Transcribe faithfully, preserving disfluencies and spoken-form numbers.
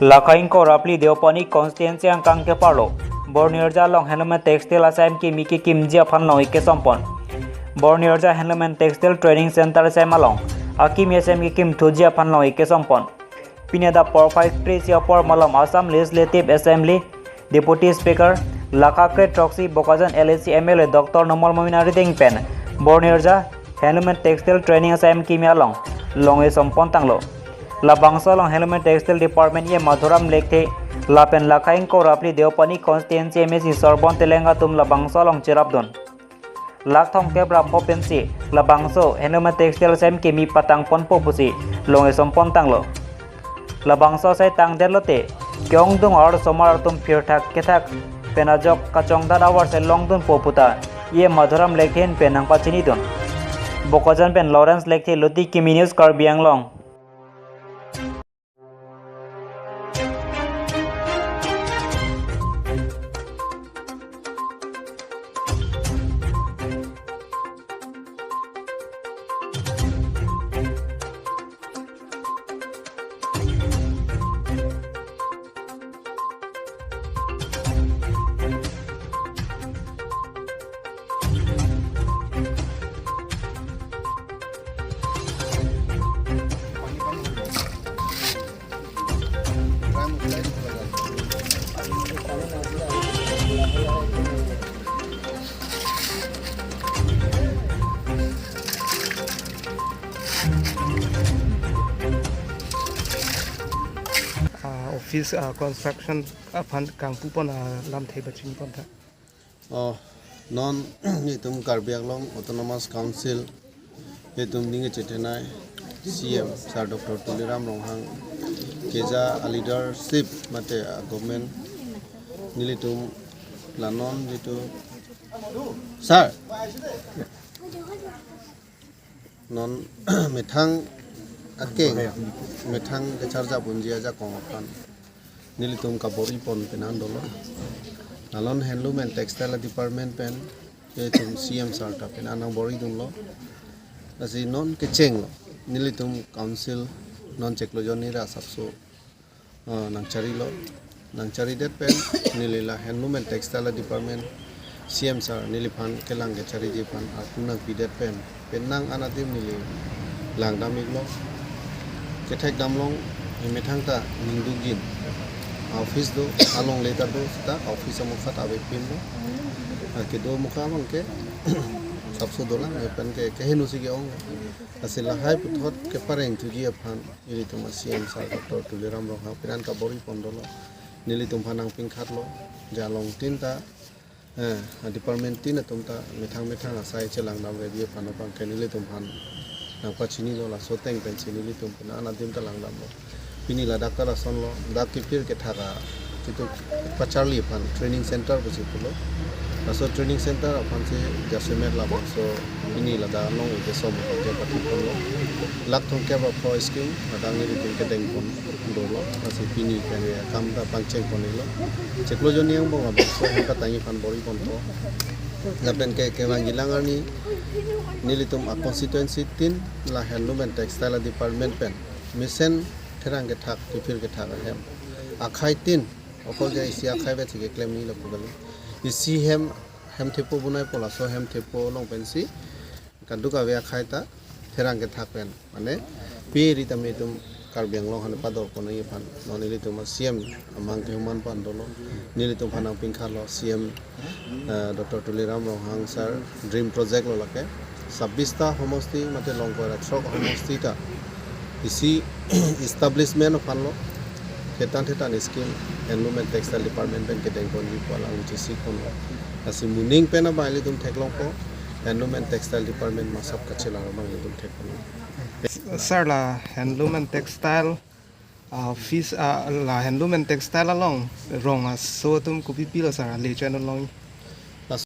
Lakha ingkoi ra phli Deopani constituency angkang keparlo Bornirja along Handloom and Textile asai hem kimi kekimji aphan longri kesompon. Bornirja Handloom and Textile Training Center asai hem along akimi asai hem kekimthuji aphan longri kesompon. Pini adap porphai kre-isi apor malom Assam Legislative Assembly Deputy Speaker lakha kre-throksi Bokajan L A C M L A Doctor Numal Momin arideng pen Bornirja Handloom and Textile Training asai hem kimi along longri sompon tanglo. Labangso along Handloom and Textile Department E M Madhuram Lekthe lapen lakha ingkoi ra phli Deopani constituency M A C Sorbon Telang atum labangso along cherapdun. Lakh thomkep ra pho pensi labangso Handloom and Textile asai hem kimi patangponpo pusi longri sompon tanglo. Labangso asai tangdet lote ke-ongdung arloso osomar atum phirthak kethak pen ajok kachongdat avarsai longdunpo puta E M Madhuram Lekthe pen nangpachinidun. Bokajan pen Lawrence Lekthe, Luti Kimi News, Karbi Anglong. Ah, office, ah, construction aphan kangpupon, ah, lamthe pachinipontha. Oh, non nelitum Karbi Anglong Autonomous Council nelitum ning kachethenei C M Sir Doctor Tuliram Ronghang keja a leadership mate a government nelitum la non jitu Sir non methang akeng methang kacharjap unji ajakong aphan nelitum kabor-ipon penang dolo. La non Handloom and Textile Department pen nelitum C M Sir ta penang nang bor-idunlo. Lasi non kechenglo. Nelitum council non chiklo jonni ra asapso, ah, nangcharilo. Nangcharidet pen neli la Handloom and Textile Department C M Sir neliphan kelang kechariji aphan arpu nangpidet pen penang an adim neli langdam-iklo. Kethekdamlong, methang ta ningdugin office do, alongle ta do seta office amokha ta avepinlo. Ah, kedo mokha abang ke asapso dolang, lapen ke kehingno si ke-ong. Lasi lahai puthot keparengthuji aphan nelitum a C M Sir Doctor Tuliram Ronghang penang kabor-ipon dolo. Nelitumphan nangpingkhatlo. Jalong tin ta, eh, department tin atum ta methang methang asai chelangdam ready aphan abang ke nelitumphan nangpachinilo, laso ateng pensi nelitum penang an adim ta langdamlo. Pini ladak ta lasonlo, dak kephir kethak a, jitu pacharli aphan training center pusi pulo. Laso training center aphansi jasemet labangso pini ladak along ute som aphan ke pathiponlo. Lakh thomkep ra pho scheme ladak nelitum kedengpon dolo. Lasi pini pen akam ta pangchengpon-iklo. Chiklo jonni angbong labangso hem katangji aphan bor-iponpo. Lapen ke kevangjilang arni nelitum a constituency tin la Handloom and Textile Department pen mesen therang kethak, kephir kethak ahem. Akhai tin, okol ke isi akhai vet si keklem ni lapu kali. Isi hem, hem thepo bunaipo, laso hem thepo along pensi kadokave akhai ta therang kethak pen. Mane, piri tame itum Karbi Anglong aphan padorpon-ikji aphan non nelitum a C M amang kehuman pan dolo. Nelitumphan nangpingkhatlo C M, eh, Doctor Tuliram Ronghang Sir dream project lo lake. Sabbis ta homosti mate long ingkoi ra throk homosti ta isi establishment aphanlo thetan thetan scheme Handloom and Textile Department pen kedengponji pu alang chisi konlo. Lasi moning pen abang ilitum theklongpo, Handloom and Textile Department masap kachelang abang ilitum theklongpo. Sir, la Handloom and Textile, ah, office, ah, la Handloom and Textile along rong aso atum kopi pilo sir, ale channel along?